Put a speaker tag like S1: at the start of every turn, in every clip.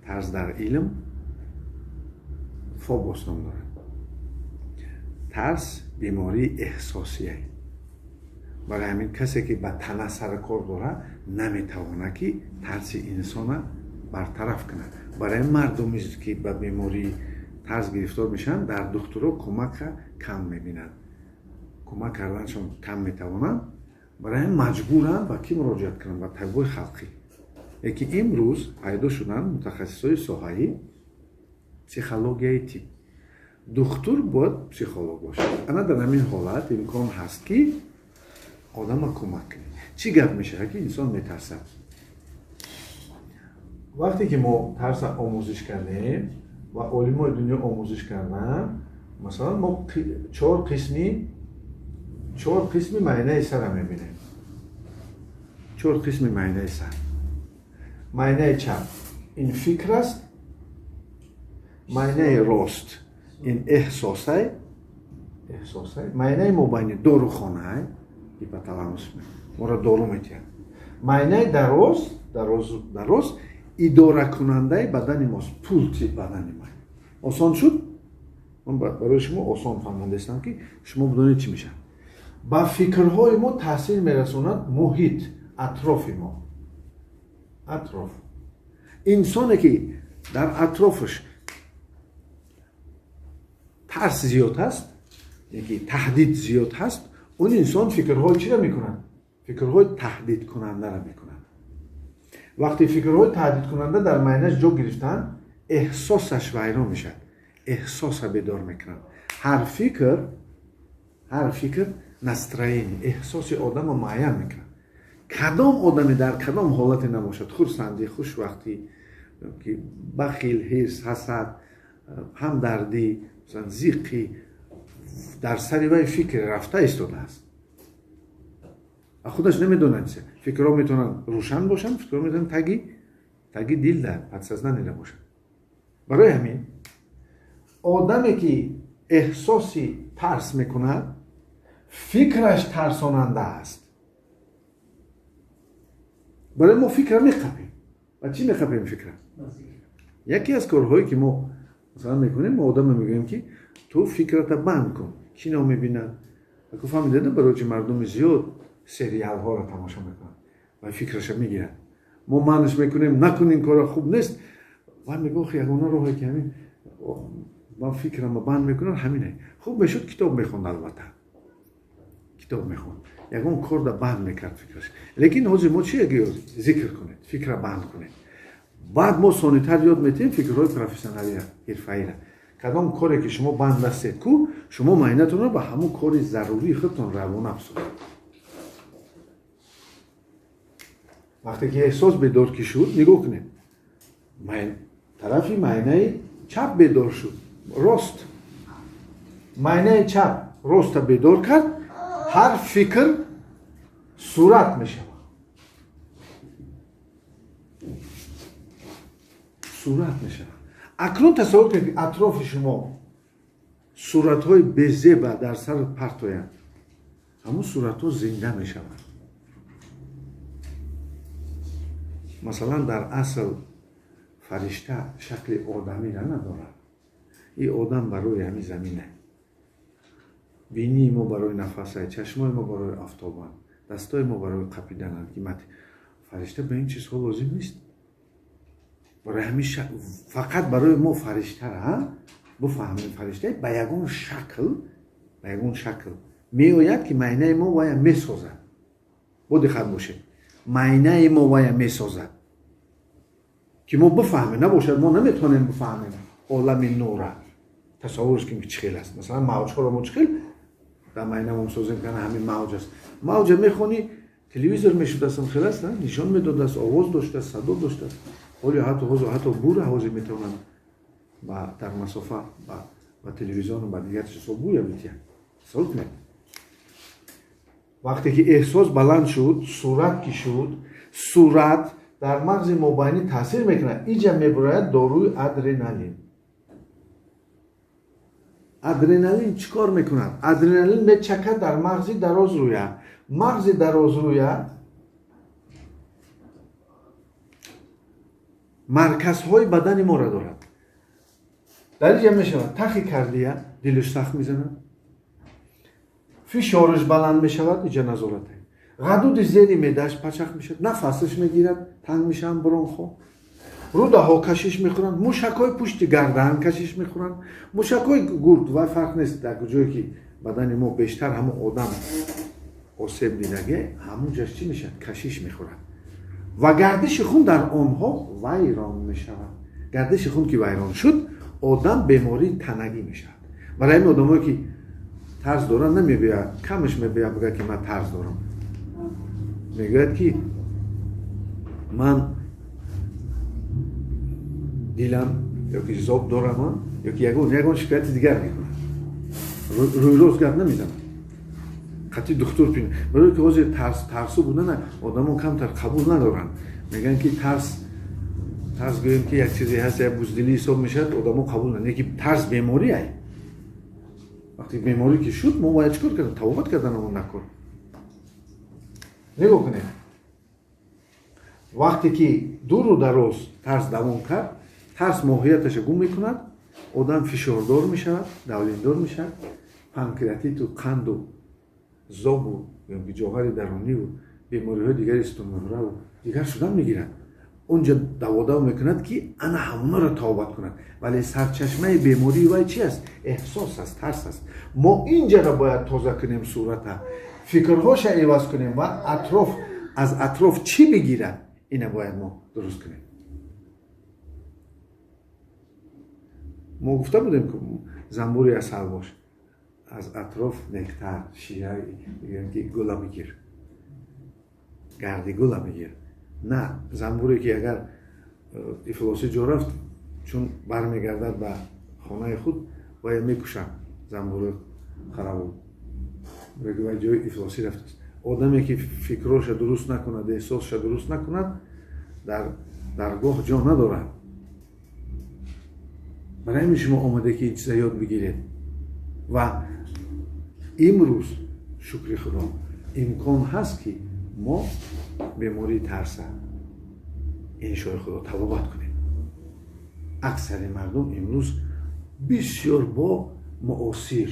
S1: Тарс дар илм фобос ном дорад. Тарс бемории эҳсосие. Барои ҳамин касе ки ба тана саркор дорад, наметавонад ки тарси инсона бартараф кунад. Барои мардуме ки ба бемории тарс гирифтор мешаванд, дар духтуро кӯмака кам мебинанд, кӯмак карданашон кам метавонанд. Барои ҳамин маҷбуранд ба кӣ муроҷиат кунанд? Ба табибои халқӣ. Лекин имрӯз пайдо шуданд мутахассисои соҳаи психологияи тиб. Духтур бояд психолог бошад. Ана дар ҳамин ҳолат имкон ҳаст ки одама кӯмак кунед. Чӣ гап мешавад ки инсон метарсад? Вақте ки мо тарса омӯзиш кардем ва олимои дунё омӯзиш карданд, масалан мо чор қисми майнаи сара мебинем. Чор қисми майнаи сар. Майнаи чап ин фикр аст, майнаи рост ин эҳсосай, майнаи мобайни дорухонай, гипоталамус моро дору метиҳад, майнаи дароз идоракунандаи бадани мост, пулти бадани ма. Осон шуд? Ман барои шумо осон фаҳмондастам ки шумо бидонед чӣ мешавад. Ба фикрҳои мо таъсир мерасонад муҳит, атрофи мо. Атроф. Инсоне ки дар атрофаш тарс зиёд ҳаст, яки таҳдид зиёд ҳаст, он инсон фикрҳои чиро мекунад? Фикрҳои таҳдидкунандаро мекунад. Вақте фикрҳои таҳдидкунанда дар майнаш ҷо гирифтанд, эҳсосаш вайрон мешавад, эҳсоса бедор мекунад. Ҳар фикр настроение, эҳсоси одамро муайян мекунад. Кадом одаме дар кадом ҳолате набошад, хурсандӣ, хушвақтӣ, ки бахил, ҳирс, ҳасад, ҳамдардӣ, масалан зиқӣ, дар сари вай фикр рафта истодааст. Худаш намедонад. Фикрҳо метавонанд рӯшан бошанд, фикрҳо метавонанд таги дил дар подсознание бошанд. Барои ҳамин одаме ки эҳсоси тарс мекунад, фикраш тарсонанда аст. Барои мо фикра меқапем. Ва чӣ меқапем фикра? Яке аз корҳое ки мо масалан мекунем, мо одаме мегӯем ки ту фикрата банд кун, кино мебинад. Аку фаҳмидед, барои чи мардуми зиёд сериалҳоро тамошо мекунанд ва фикраша мегиранд. Мо манъш мекунем, накун, ин кора хуб нест. Ва мегӯ, охи, ягона роҳе ки ҳамин ман фикрама банд мекунам ҳамине. Хуб мешуд китоб мехонд, албатта китоб мехонд, ягон кор да банд мекард фикраш. Лекин ҳозир мо чи зикр кунед, фикра банд кунед. Баъд мо сонитар ёд метиҳем фикрҳои профессионалира, ҳирфаира. Кадом коре ки шумо банд ҳастед ку, шумо майнатонро ба ҳамун кори зарурии худтон равона бисозед. Вақте ки эҳсос бедор ки шуд, нигоҳ кунед, тарафи майнаи чап бедор шуд, рост, майнаи чап роста бедор кард, ҳар фикр сурат мешавад, сурат мешавад. Акнун тасаввур кунед, ки атрофи шумо суратҳои безеба дар сар партоянд, ҳамун суратҳо зинда мешаванд. Масалан, дар асл фаришта шакли одамиро надорад. Ин одам барои ҳамин замина. Бинии мо барои нафасай, чашмои мо барои офтобанд, дастои мо барои қапидананд. Ки фаришта ба ин чизҳо лозим нест. Барои ҳамин фақат барои мо фариштара бифаҳмем, фаришта ба ягон шакл, ба ягон шакл меояд ки майнаи мо вая месозад. Бо диққат бошед, майнаи мо вая месозад ки мо бифаҳмем. Набошад, мо наметавонем бифаҳмем олами нура, тасаввурш кунем ки чӣ хел аст. Масалан, мавҷҳоро мо чӣ хел дар майнамон созем, кана ҳамин мавҷ аст. Мавҷа мехонӣ, телевизор мешудастам, хел аст, нишон медодааст, овоз доштааст, садо доштааст. Ҳоло ҳатто ҳозир ҳатто бура ҳозир метавонанд ба дар масофа ба телевизиону ба дигар чизҳо буя битиҳанд. Тасаввур кунед, вақте ки эҳсос баланд шуд, сурат ки шуд, сурат дар мағзи мобайнӣ таъсир мекунад. Иҷа мебурояд доруи адреналин. Адреналин чӣ кор мекунад? Адреналин мечакад дар мағзи дарозрӯя. Мағзи дарозрӯя Марказҳои бадани моро дорад. Дар инҷа мешавад тахикардия, дилаш сахт мезанад, фишораш баланд мешавад, инҷа назорате. Ғадуди зери меъдааш пачах мешавад, нафасаш мегирад, танг мешаванд бронхҳо, рӯдаҳо кашиш мехӯранд, мушакҳои пушти гардан кашиш мехӯранд, мушакҳои гурд ва фарқ нест, дар ҷое ки бадани мо бештар ҳамон одам осеб дидаге, ҳамон ҷаш чӣ мешавад? Кашиш мехӯрад ва гардиши хун дар онҳо вайрон мешавад. Гардиши хун ки вайрон шуд, одам бемории танагӣ мешавад. Барои ҳамин одамое ки тарс доранд, намегӯяд, камаш мегӯяд, бигӯяд ки ман тарс дорам. Мегӯяд ки ман дилам ёки зоб дорам, ёки ягон шикояти дигар мекунад. Рӯйрост гап намезанад. Қатъи духтур пин. Барои ки ҳозир тарсу будана одамон камтар қабул надоранд. Мегӯянд ки тарс гӯем ки як чизе ҳаст, як буздилӣ ҳисоб мешавад, одамон қабул надоранд. Лекин тарс беморӣ ай. Вақте беморӣ ки шуд, мо бояд чикор кардем? Табобат карданамон накор. Нигоҳ кунед. Вақте ки дуру дароз тарс давом кард, тарс моҳияташа гум мекунад, одам фишордор мешавад, давлиндор мешавад, панкреатиту қанду зобу ёки ҷоғари даруниву бемориҳои дигари сутунмуҳраву дигар шудан мегирад. Онҷа даводав мекунад ки ана ҳамонаро табобат кунад. Вале сарчашмаи бемории вай чи аст? Эҳсос аст, тарс аст. Мо инҷаро бояд тоза кунем, сурата, фикрҳоша иваз кунем ва атроф аз атроф чӣ бигирад, ина бояд мо дуруст кунем. Мо гуфта будем ки занбури асал бош, аз атроф нектар, шира, ки гула бигир, гарди гула бигир. На занбуре ки агар ифлосӣ ҷо рафт, чун бармегардад ба хонаи худ, вай мекушанд занбури хараву, вай ҷои ифлосӣ рафтааст. Одаме ки фикроша дуруст накунад, эҳсосша дуруст накунад, дар даргоҳ ҷо надорад. Барои ҳамин шумо омаде ки ин чиза ёд бигиред. Ва имрӯз шукри Худо имкон ҳаст ки мо бемории тарса иншои Худо табобат кунем. Аксари мардум имрӯз бисёр бо муосир,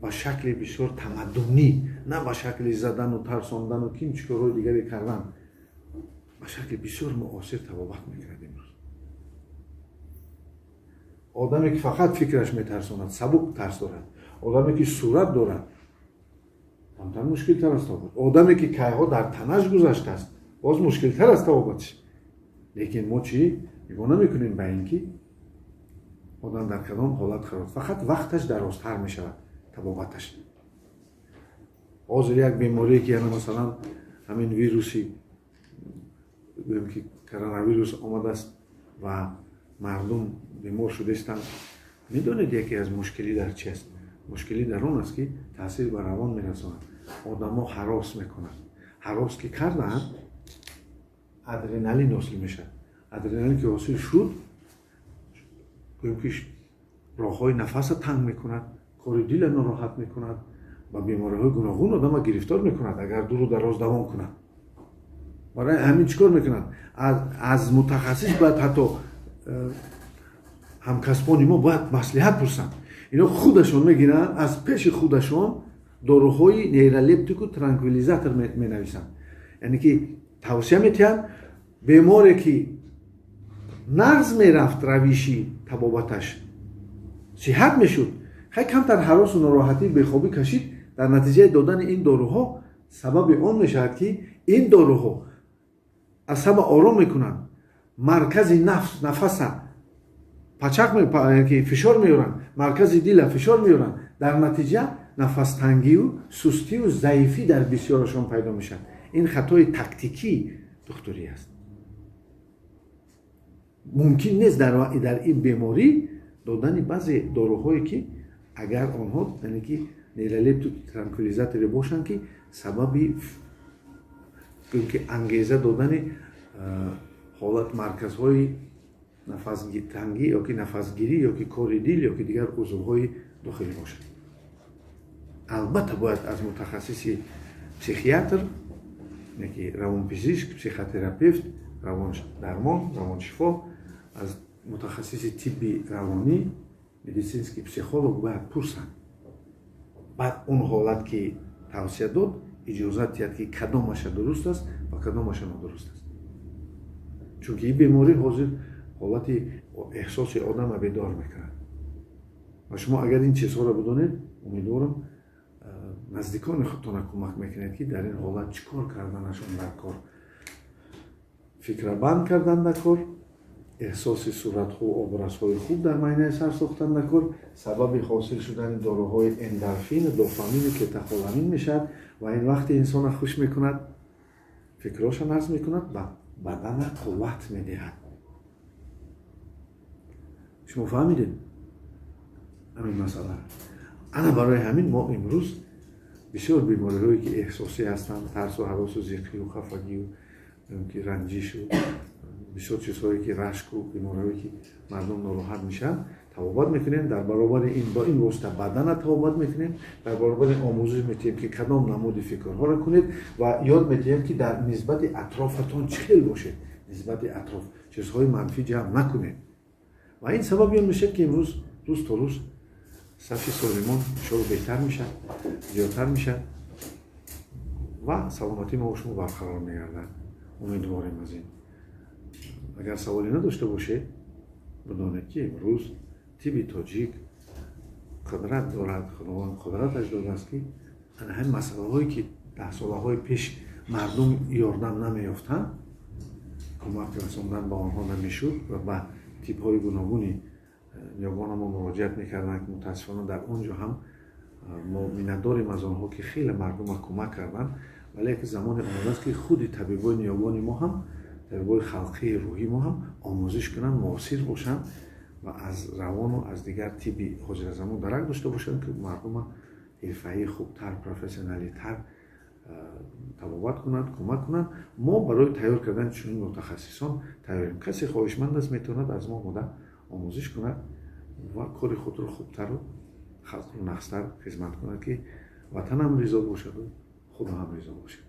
S1: ба шакли бисёр тамаддунӣ, на ба шакли задану тарсондану ким чӣ корҳои дигаре кардан, ба шакли бисёр муосир табобат мекунад имрӯз. Одаме ки фақат фикраш метарсонад, сабук тарс дорад. Одаме ки сурат дорад, камтар мушкилтар аст табобат. Одаме ки кайҳо дар танаш гузаштааст, боз мушкилтар аст табобатш. Лекин мо чӣ нигоҳ намекунем ба ин ки одам дар кадом ҳолат қарор, фақат вақташ дарозтар мешавад табобаташ. Ҳозир як беморие ки яна масалан ҳамин вируси гӯем ки коронавирус омадааст ва мардум бемор шудаистанд, медонед яке аз мушкилӣ дар чи аст? Мушкилӣ дар он аст ки таъсир ба равон мерасонад. Одамо ҳарос мекунанд. Ҳарос ки карданд, адреналин ҳосил мешавад. Адреналин ки ҳосил шуд, гӯем ки роҳҳои нафаса танг мекунад, кори дила нороҳат мекунад, ба бемориҳои гуногун одама гирифтор мекунад, агар дуру дароз давом кунад. Барои ҳамин чӣ кор мекунанд? Аз мутахассис бояд ҳатто ҳамкасбони мо бояд маслиҳат пурсанд. Ино худашон мегиранд, аз пеши худашон доруҳои нейролептику транквилизатор менависанд. Яъне ки тавсия метиҳанд беморе ки нағз мерафт равиши табобаташ, сиҳат мешуд, хай камтар ҳаросу нороҳатӣ, бехобӣ кашид, дар натиҷаи додани ин доруҳо сабаби он мешавад ки ин доруҳо асаба ором мекунанд, маркази нафаса пачақ фишор меоранд, маркази дила фишор меоранд, дар натиҷа нафастангию сустию заифӣ дар бисёрашон пайдо мешавад. Ин хатои тактикии духтурӣ аст. Мумкин нест дар ин беморӣ додани баъзе доруҳое ки агар онҳо яъне ки нейролепту транквилизаторе бошанд ки сабаби ки ангеза додани ҳолат марказҳои нафастангӣ ёки нафасгирӣ ёки кори дил ёки дигар узвҳои дохилӣ бошад. Албатта бояд аз мутахассиси психиатр, яки равонпизишк, психотерапевт, равондармон, равоншифо Аз мутахассиси тибби равонӣ, медицинский психолог бояд пурсанд. Баъд он ҳолат ки тавсия дод, иҷозат диҳад, ки кадомаша дуруст аст ва кадомаша нодуруст аст. Чунки ин беморӣ ҳозир ҳолати эҳсоси одама бедор мекунад. Ва шумо агар ин чизҳоро бидонед, умедворам, наздикони худтона кӯмак мекунед, ки дар ин ҳолат чӣ кор карданашон дар кор. Фикра банд кардан дар кор, эҳсоси суратҳо, образҳои хуб дар майнаи сар сохтан дар кор. Сабаби ҳосил шудани доруҳои эндорфин, дофамину катехоламин мешавад ва ин вақте инсона хуш мекунад, фикроша назм мекунад ва бадана қувват медиҳад. Шумо фаҳмидед ҳамин масъала? Ана барои ҳамин мо имрӯз бисёр бемориҳое, ки эҳсосӣ ҳастанд, тарсу ҳаросу зиқию хафагию ки ранҷишу бисёр чизҳое, ки рашку бемориҳое, ки мардум нороҳат мешаванд, табобат мекунем. Дар баробари ин бо ин восита бадана табобат мекунем, дар баробари омӯзиш метиҳем, ки кадом намуди фикрҳоро кунед, ва ёд метиҳем, ки дар нисбати атрофатон чӣ хел бошед, нисбати атроф чизҳои манфӣ ҷамъ накунед. Ва ин сабаби он мешавад, ки имрӯз рӯз то рӯз сафи солимон иншоалло беҳтар мешавад, зиёдтар мешавад ва саломатии мо шумо барқарор мегардад. Умедворем аз ин. Агар саволе надошта бошед, бидонед, ки имрӯз тибби тоҷик қудрат дорад, Худованд қудраташ додааст, ки ана ҳамин масъалаҳое, ки даҳсолаҳои пеш мардум ёрдам намеёфтанд, кӯмак расондан ба онҳо намешуд ва ба тибҳои гуногуни ниёгонамо муроҷиат мекарданд, ки мутаассифона дар он ҷо ҳам мо миннатдорем аз онҳо, ки хеле мардума кӯмак карданд. Вале як замоне омадааст, ки худи табибои ниёгони мо ҳам, табибои халқии рӯҳии мо ҳам омӯзиш кунанд, муосир бошанд ва аз равону аз дигар тибби ҳозиразамон дарак дошта бошанд, ки мардума ҳирфаии хубтар, профессионалитар табобат кунанд, кӯмак кунанд. Мо барои тайёр кардани чунин мутахассисон тайёрем. Касе хоҳишманд аст, метавонад аз мо омода омӯзиш кунад ва кори худро хубтару халқро нағзтар хизмат кунад, ки ватанам ризо бошаду Худо ҳам ризо бошад.